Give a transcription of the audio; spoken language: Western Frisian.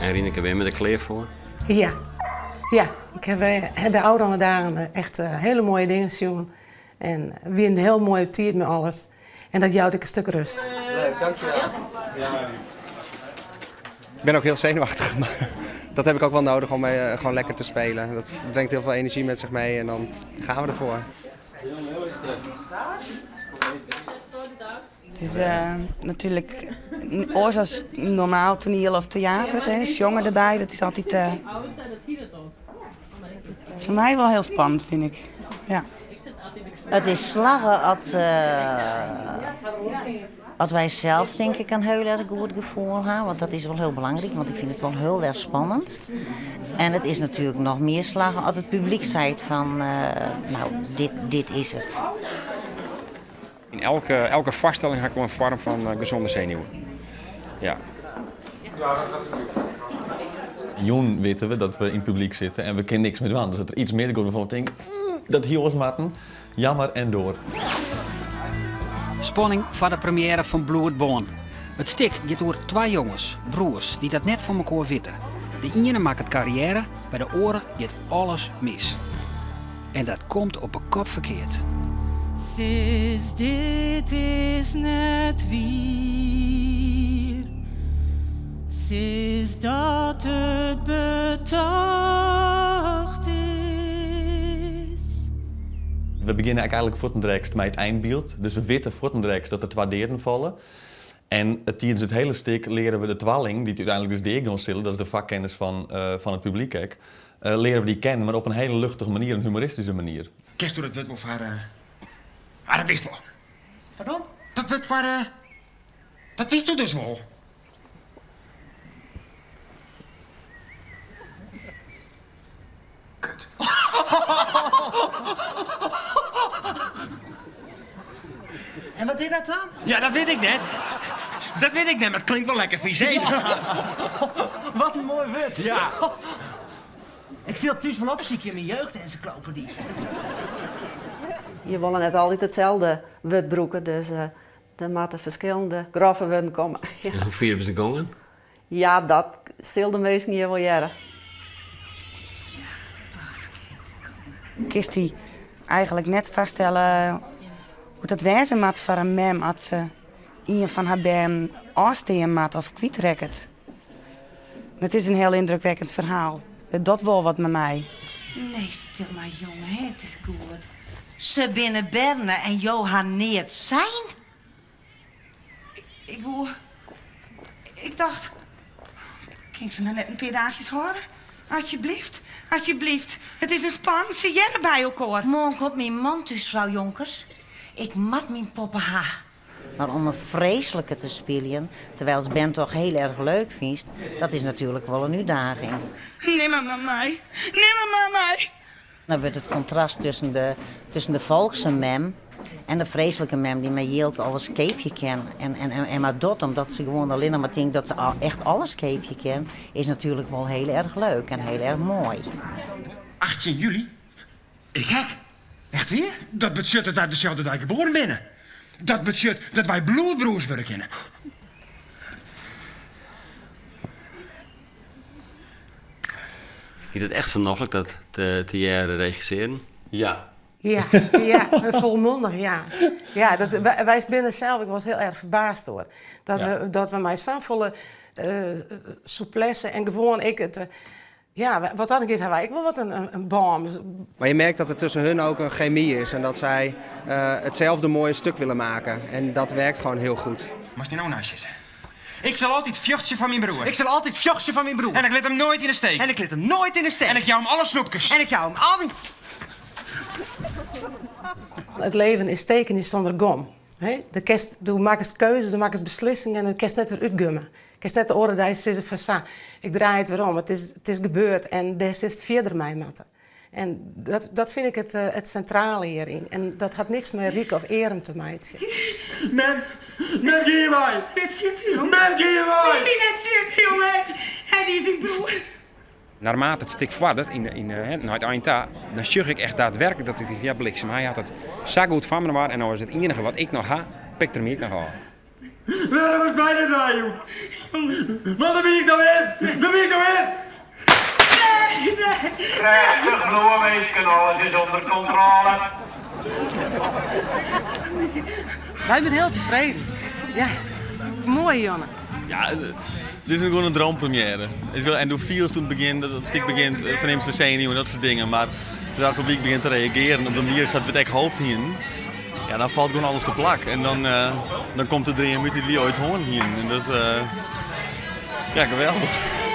En Rineke, binne je der klear foar? Ja. Ja, ik ha de ôfrûne dagen echt hiele moaie dingen sjoen. En wie in hiel moaie tiid mei alles. En dat jout ek in stik rêst. Leuk, dankjewel. Ik ben ook heel zenuwachtig, maar dat heb ik ook wel nodig om eh, gewoon lekker te spelen. Dat brengt heel veel energie met zich mee en dan gaan we ervoor. It is natuerlik oars as normaal toaniel of teäter, hè. Sjonge derby, dat is altyd. It is foar my wol hiel spannend, fyn ik. Ja. It is slagge as, as wy sels tink ik in hiel erch goed gefoel ha, want dat is wol hiel belangryk, want ik fyn it wol hiel erch spannend. En it is natuerlik noch mear slagge as it publyk seit fan, no, dit, dit is it. Yn elke, elke foarstelling ha ik wol in foarm fan eh, gezonde zenuwen. Ja. Jûn witte we dat we yn it publyk sitte en we kinne niks mear dwaan. Dus as der iets misgiet wêrfan we tinke, dat hie oars moatten, jammer en door. Spanning foar de premiêre fan Bloedbân. It stik giet oer twa jonges, broers, dy't dat net fan mekoar witte. De iene makket karriêre, by de oare giet alles mis. En dat komt op 'e kop ferkeard. Sis, dit is net wier. Sis dat it betocht is. We begjinne ek eigenlik fuortendreks mei it einbyld. Dus we witte fuortendreks dat der twa deaden falle. En tidens it hiele stik leare we de twalling, dy't úteinlik dus deagean sille, dat is de foarkennis fan fan it publyk ek, leare we dy kennen, mar op in hiele luchtige manier, in humoristyske manier. Kensto dat wurd wol foar. Ah, dat witst wol. Wat dan? Dat wurd foar. Dat witsto dus wol. Kut. En wat is dat dan? Ja, dat wit ik net. Dat wit ik net, mar it klinkt wol lekker fys, hè? Wat in moai wurd. Ja. Ik sil thús wol opsykje yn myn jeugdensyklopedy. Je wolle net altyd itselde wurd brûke, dus der moatte ferskillende groffe wurden komme. En hoe fier is it gongen? Ja, dat sil de minsken hjir wol hearre. Kinst dy eigenlik net foarstelle hoe't dat wêze moat foar in mem as se ien fan har bern ôfstean moat of kwytrekket. It is in hiel yndrukwekkend ferhaal. It docht wol wat mei my. Nee, stil mar jonge, it is goed. Se binne berne en jo ha neat sein? Ik woe. Ik tocht. Kin ik se noch net in pear daachjes hâlde? Asjebleaft, asjebleaft. It is in span, se hearre by elkoar. Moarn komt myn man thús, frou Jonkers. Ik moat myn poppe ha. Mar om in freeslike te spyljen, terwylst bern toch hiel erch leuk fynst, dat is natuerlik wol in útdaging. Nim har mar mei, nim har mar mei. Dan wurdt it kontrast tusken de, tusken de folkse mem en de freeslike mem dy't mei jild alles keapje kin en, en, en mar docht omdat se gewoan allinnich mar tinkt dat se echt alles keapje kin, is natuerlik wol hiel erch leuk en hiel erch moai. 18 july? Ik ek. Echt wier? Dat betsjut dat wy op deselde dei geboren binne. Dat betsjut dat wy bloedbroers wurde kinne. Giet it echt sa noflik dat te hearre regissearen? Ja. Ja, ja, folmondich, ja. Ja, dat, wy binne sels ek wolris hiel erch ferbaasd oer. Dat, we, dat we mei safolle uh, souplesse en gewoan ek it, ja, wat dat giet, ha wy ek wol wat in, in bân. Maar je merkt dat er tussen hun ook een chemie is en dat zij uh, hetzelfde mooie stuk willen maken. En dat werkt gewoon heel goed. Moatst my no neisizze. Ik sil altyd fjochtsje foar myn broer. Ik sil altyd fjochtsje foar myn broer. En ik lit him noait yn 'e steek. En ik lit him noait yn 'e steek. En ik jou him alle snoepkes. En ik jou him al myn. It leven is tekenje sûnder gom. Do kinst, do makkest keuzes, do makkest beslissingen en dat kinst net wer útgumme. Kinst net de oare dei sizze fan sa, ik draai it wer om. It is, it is gebeurd en dêr silst fierder mei moatte. En dat, dat fyn ik it, it sintrale hjiryn. En dat hat niks mei ryk of earm te meitsjen. Mem, mem gean wei. Net sitte, jonge. Mem gean wei. Nee, net sitte, jonge. Hy is dyn broer. Naarmate it stik foardert, yn, yn, nei it ein ta, dan sjoch ik echt daadwerklik dat ik tink, ja bliksem, hy hat it sa goed foar my en no is it iennige wat ik noch ha, pikt er my ek noch ôf. Wêrom hast my net weijûn? Want dan wie ik no him! Dan wie ik no him! Nee, nee! Rêstich bliuwe minsken, alles is ûnder kontrôle. Wy binne hiel tefreden. Ja, moai Jonne. Ja, dit is gewoan in droompremière. En do fielst toen it begjin, dat it stik begjint, eh, fernimst de senuwen en dat soart dingen. Mar as it publyk begjint te reagearen op de manier sa't we it ek hoopt hienen, ja, dan falt gewoan alles te plak. En dan, eh, dan komt de dream út dy't wy oait hân hienen. En dat, eh, ja, geweldich.